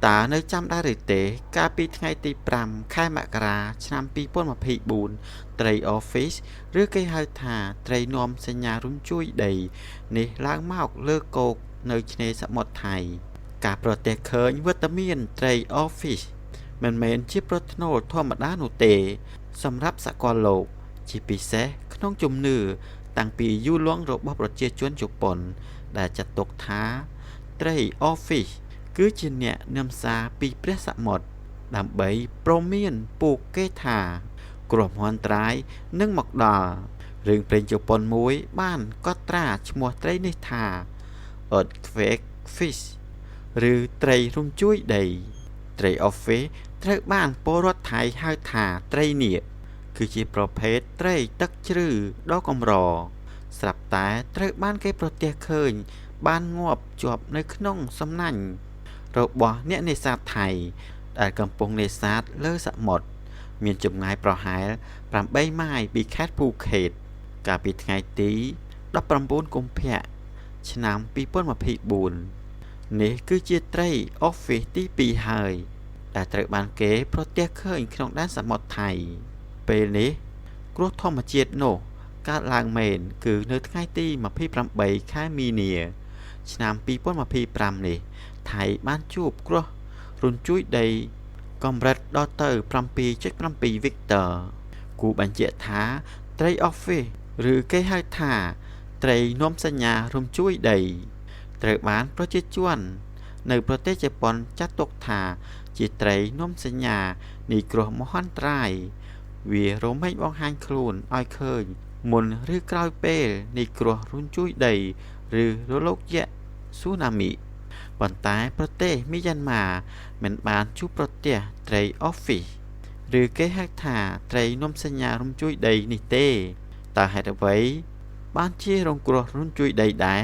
តើនៅចាំដែរឬទេ កាលពីថ្ងៃទី5ខែមករាឆ្នាំ2024ត្រី Oarfish ឬគេហៅថាត្រីនាំសញ្ញារញ្ជួយដី នេះឡើងមកលើគោកនៅឆ្នេរសមុទ្រថៃ ការប្រទះឃើញវត្តមានត្រី Oarfish មិនមែនជាប្រផ្នូលធម្មតានោះទេ សម្រាប់សកលលោក ជាពិសេសក្នុងជំនឿតាំងពីយូរលង់របស់ប្រជាជនជប៉ុន ដែលចាត់ទុកថាត្រី Oarfish គឺជាអ្នកនាំសារពីព្រះសមុទ្រដើម្បីព្រមានពួកគេថា គ្រោះមហន្តរាយនឹងមកដល់រឿងព្រេងជប៉ុនមួយបានកត់ត្រាឈ្មោះត្រីនេះថា Earthquake Fish ឬត្រីរញ្ជួយដី ត្រី Oarfish ត្រូវបានពលរដ្ឋថៃហៅថាត្រីនាគគឺជាប្រភេទត្រីទឹកជ្រៅដ៏កម្រ ស្រាប់តែត្រូវបានគេប្រទះឃើញបានងាប់ជាប់នៅក្នុងសំណាញ់របស់អ្នកនេសាទថៃ ដែលកំពុងនេសាទលើសមុទ្រមានចម្ងាយប្រហែល8ម៉ាយពីខេត្តភូខេត កាលពីថ្ងៃទី19កុម្ភៈឆ្នាំ2024នេះគឺជាត្រី Oarfish ទី2ហើយ ដែលត្រូវបានគេប្រទះឃើញក្នុងដែនសមុទ្រថៃ ពេលនេះគ្រោះធម្មជាតិនោះកើតឡើងមែនគឺនៅថ្ងៃទី28ខែមីនា ឆ្នាំ2025នេះ ថៃបានជួបគ្រោះរញ្ជួយដីកម្រិតដល់ទៅ7.7 Richter គូបញ្ជាក់ថាត្រី Oarfish ឬគេហៅថាត្រីនាំសញ្ញារញ្ជួយដី ត្រូវបានប្រជាជននៅប្រទេសជប៉ុនចាត់ទុកថាជាត្រីនាំសញ្ញានៃគ្រោះមហន្តរាយ វារមែងបង្ហាញខ្លួនឲ្យឃើញមុនឬក្រោយពេលនៃគ្រោះរញ្ជួយដីឬរលកយក្សស៊ូណាមីប៉ុន្តែប្រទេសមីយ៉ាន់ម៉ាមិនបានជួបប្រទះត្រី Oarfish ឬគេហៅថាត្រីនាំសញ្ញារញ្ជួយដីនេះទេតើហេតុអ្វីបានជារងគ្រោះរញ្ជួយដីដែរ?